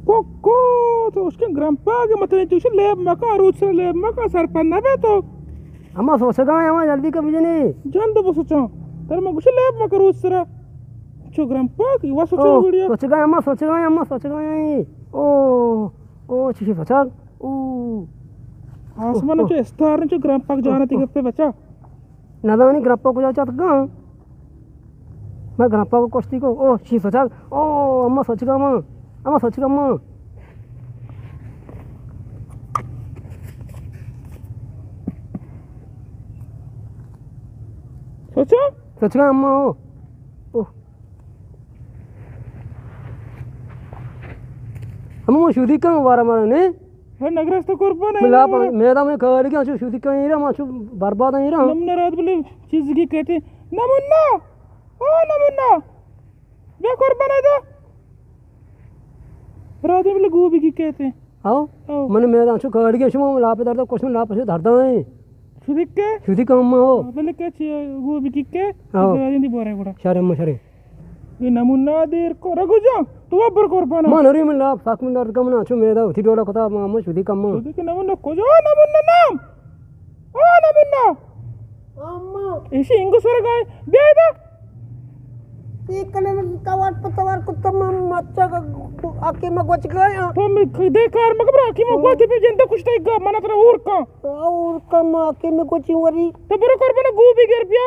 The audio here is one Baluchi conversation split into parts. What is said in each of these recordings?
کوکو، تو اشکن گرمپا کہ متنے تو اشی لیب مکا، روچ سر لیب مکا، سرپد نہ بے تو۔ اما سوچگا ایں، اما جلدی کا بجنی۔ جند بسوچاں۔ تر ما گوشی لیب مکا روچ سرا۔ چو گرمپا کہ وا سوچا او، گڑیا۔ سوچگا ایں، اما سوچگا ایں، اما سوچگا ایں۔ او، او، چی سوچا؟ او۔ آسمان او، او۔ چو استار چو گرمپا جانا تی او، او۔ گپے بچا۔ نزانی گرمپا کجا چتکاں؟ من گرمپا کو کشتی کو۔ او، چی سوچگ؟ او، اما سوچگا اما۔ اما سوچگا اما۔ سوچا؟ سوچگا اما او۔ او۔ اما شودی کم وارا مارا نے؟ ہے نگرست قربان ہے ملا۔ میدا میں کاری کیا چو شودی کم ایرا، ما چو برباد ایرا۔ نمونہ رات بلے چیز کی کہتے، نمونہ، او نمونہ، بیا قربان ہے دا۔ رات بلے گوبی کی کہتے۔ آؤ۔ آؤ۔ من میدا چو کاری کیا شما لاپ درد کچھ من لاپ سے درد ہے۔ شودی کے؟ شودی کم ہو۔ بلے کہ چی گوبی کی کے؟ آؤ۔ دی بورے گڑا۔ شرم شرم۔ اے نمونہ دیر کو رگو جان، تو ابر قربان۔ ما نری من لاپ ساک من درد کم نا، چو میدا ہوتی ڈولا کتا، ما، ما شودی کم۔ شودی کے نمونہ کجا نمونہ نام؟ او نمونہ۔ اما۔ ایشی انگو سر گائے، بیا دا۔ ای کنے من توار پہ توار کتا، ما مچا حکیم گوچ گیا۔ تو میں دے کار مکبر حکیم گوچ بھی جندہ کشتا گا، منا ترا اور کا۔ اور کا ما حکیم گوچی وری۔ تو برو قربان گوبی گر بیا۔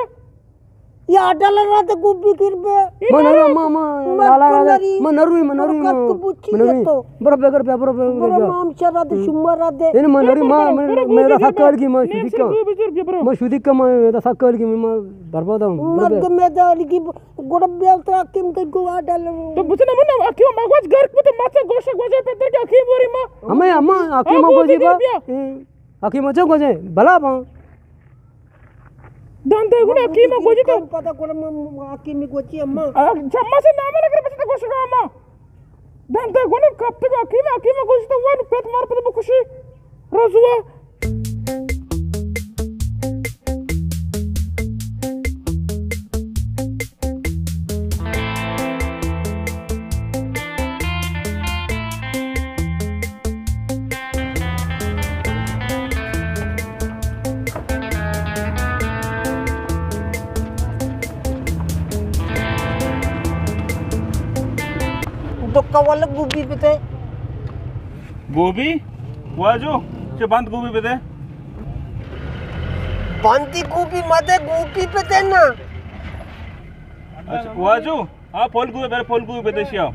یا ڈالر را دے گوبی گر بے۔ من نرو، ما، ما، لالا را دے۔ من نروی، من نروی، ما۔ من نروی۔ برو بگر بیا، برو، برو، برو۔ مام چرا دے، شما را دے۔ این من نروی، ما، من، میدا سکال کی، ما شودی کم۔ ما شودی کم، میدا سکال کی، ما برباد ہوں۔ مرد میدا لگی، گڑا بیا ترا کم کے گوا ڈالر۔ تو بچنا من، اکی ما گوچ گرک بوت، ما چا گوشا گوجا پتر کے اکی بوری ما۔ ہمیں، ہمیں، اکی ما گوجی با۔ اکی ما چا گوجے، بلا با۔ دندا گون حکیم گوجی تو۔ پتا کن من حکیم گوجی اما۔ چما سے نام لگر بچتا گوشگا اما۔ دندا گون کپتگا حکیم، حکیم گوجی تو ون پت مار پت بکشی۔ رزوا۔ دکا والا گوبی بتے۔ گوبی؟ واجو، چہ بند گوبی بتے۔ بندی گوبی مدے، گوبی بتے نا۔ اچھا، واجو، ہاں، پھول گوبی، بر پھول گوبی بتے شیا۔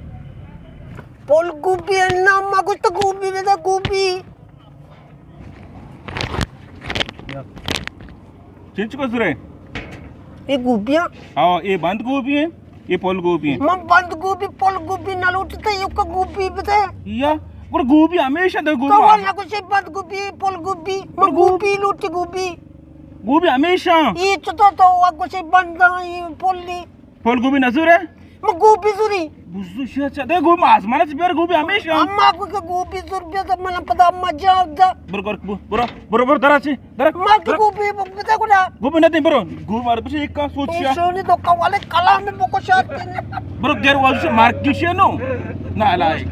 پھول گوبی ہے نا، ما گوشت گوبی بتے، گوبی۔ چنچ کو زرے؟ اے گوبیاں؟ ہاں، اے بند گوبی ہیں، اے پھول گوبی ہیں۔ من بند گوبی، پھول گوبی نہ لوٹتے، یو کا گوبی بتے۔ یا، پر گوبی ہمیشہ دے گوبی۔ تو نہ کچھ بند گوبی، پھول گوبی، من گوبی لوٹی گوبی۔ گوبی ہمیشہ۔ اے چطور تو کچھ بند، اے پھولی۔ پھول گوبی نہ زورے؟ من گوبی زوری۔ بزو شیا چا دے گوبی آزمان چ بیر گوبی ہمیشہ۔ اما کو کہ گوبی زور بیا تو من پدا مجا دا۔ برو، برو، برو، برو، برو، درا چی، درا، ما کہ درا۔ گوبی بک بتا گنا۔ گوبی نہ دے برو۔ گوبی مار پچھے ایک کا سوچ شیا۔ سونی تو قوالے کلام میں بکو شاد۔ برو گیر واجو سے مار کشے نو۔ نالائق۔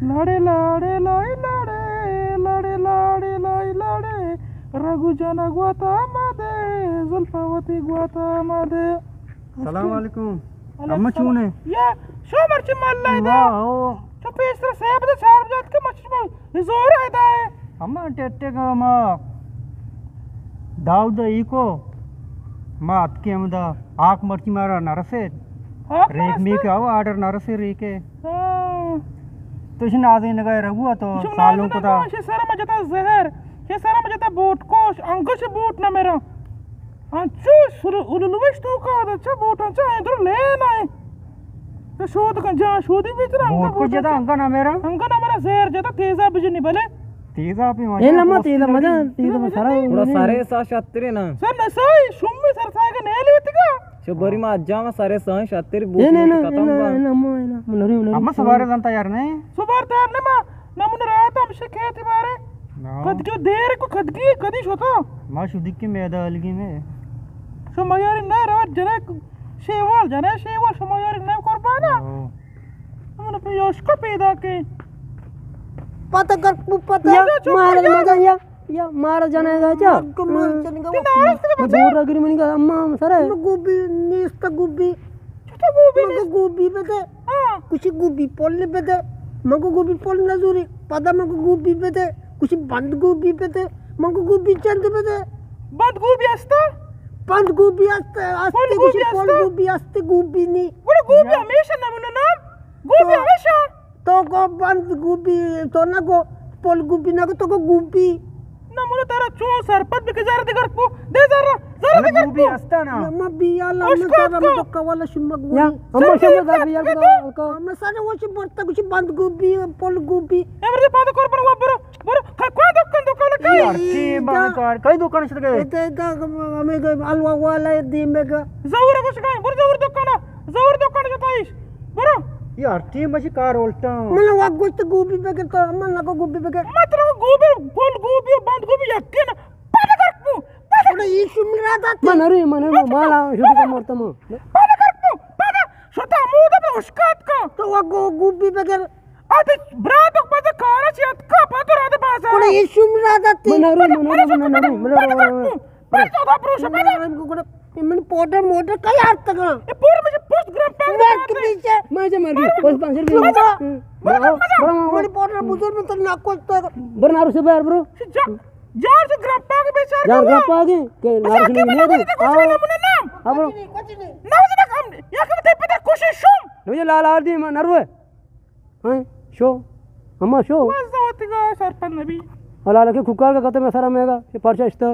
لاڑے لاڑے لائی لاڑے، لاڑے لاڑے لائی لاڑے، رگو جان گواتا مدے، زلفا وتی گواتا مدے۔ سلام علیکم۔ وعلیکم اما السلام۔ چون ہے؟ یا، شو مرچی مال لائے دا۔ واہ، او۔ تو پیسر صاحب دا چار بجات کے مچ ما زور ہے دا ہے۔ اما ٹٹے گا ما داؤد ای کو ما اتکے ہم دا آک مرچی مارا نرسے۔ آک ریک می نرسے؟ کے آو آرڈر نرسے ریکے۔ ہاں۔ تو شی نازیں نگاہ رگو تو ایشی سالوں نازیں کو تا۔ نگاہ، شی سر ما جتا زہر، شی سر ما جتا بوٹ کوش، انگش بوٹ نہ میرا۔ انچو سر الولوش تو کا دا، چا بوٹ انچا اندر لے نہ۔ تو شود کن جان شودی بیچ رہا، بوٹ کو جتا انگا نہ میرا۔ انگا نہ میرا زہر جتا تیزا بجنی بلے۔ تیزا پی اے نہ ما تیزا مجا، تیزا ما سارا۔ تھوڑا سارے سا شترے نا۔ سر نہ سائی، شمی سر ساگا نیلی ہوتی گا۔ چو بری ما اجا ما سارے سائی شتر بوٹ نہ، نہ، ختم نہ، با۔ نہ، ما، نہ، ما نری، نری۔ اما سوارے زنتا یار نہیں۔ سوار تیار نہ ما، نہ من رات ہم شکیتی بارے۔ نا۔ کد جو دیر کو کد کی، کدی شتا۔ ما شدی کی میدا الگی میں۔ شو میاری نہ روت جنے شیوال، جنے شیوال، شو میاری نہ قربانا۔ او۔ من پہ یوشکا پیدا کے۔ پتہ کر، پتہ۔ یا، مارا مگا یا، یا، مارا جانا ہے چا؟ مارا جانا ہے۔ دور رگری منی گا، اما، سر ہے۔ گوبی، نیست گوبی۔ چطور گوبی مگا نیست؟ گوبی بدے۔ ہاں۔ کچھ گوبی پول بدے۔ مگا گوبی پول نزوری۔ پدا مگا گوبی بدے۔ کچھ بند گوبی بدے۔ مگا گوبی چند بدے۔ بند گوبی استا؟ بند گوبی استا، استے پول گوبی کچھ پول استا؟ گوبی استے گوبی نی۔ گڑا گوبی یا۔ ہمیشہ نمونہ نام؟ گوبی تو ہمیشہ؟ تو گو بند گوبی، تو نہ گو پول گوبی، نہ گو تو گو گوبی۔ نہ، من ترا چون سرپد بکے، زر دگر کو، دے زر، زر دگر گوبی کو۔ استا نا۔ ما بیا لا، ما زر ما دکا والا شما گونی۔ یا، اما شما زر بیا کو۔ ما سارے وچ برتا کچھ بند گوبی، پول گوبی۔ امر دے پاد قربان ہوا، برو، برو، کا، کوئی دکان، دکان کئی؟ یار، کی بار کار، کئی دکان شد گئے؟ اے دا، ہمیں گئے، الوا والا دیم گا۔ زور گوش گئے، برو زور دکان۔ زور دکان جتائیش۔ برو۔ یار، ٹیم بچی کار الٹا۔ من وا گوشت گوبی بگر تو، من نگو گوبی بگر۔ مت رو گوبی، پول گوبی، بند گوبی، یکی نہ۔ پادا کر کو، پادا۔ اڑے یہ شمی را داتی۔ من نری، من نری، مالا شدی کا مرتا من۔ پادا کر کو، پادا۔ شتا مودا پہ اشکات کا۔ تو وا گو گوبی بگر۔ آتے براتک بازا کارا چی اتکا، پتو رادا بازا۔ اڑے یہ شمی را داتی۔ من نری، من نری، من نری، من نری۔ پادا کر کو۔ پر تو دا پروشا پدا۔ من گڑا، من پاؤڈر موڈر کئی آرتگا؟ اے پور مجھے پوسٹ گرام پاؤڈر مر کے پیچھے۔ میں جا مر گئی۔ پوسٹ پانچ سو روپے۔ من پاؤڈر بزرگ میں تو نہ کوشتا۔ برو نارو سے باہر برو۔ جا، جا سے گرام پاؤڈر بیچار۔ جا گرام پاؤڈر کہ نارو سے نہیں دے۔ آؤ۔ اب نہ مجھے کم، یا کہ تے پتہ کوشش شم۔ مجھے لال آر دی، میں نروے۔ ہاں، شو۔ اما شو۔ بس وتی گا سرپد نبی۔ حلال کے کوکار کا کتے میں سارا میگا، یہ پرچا اشتا۔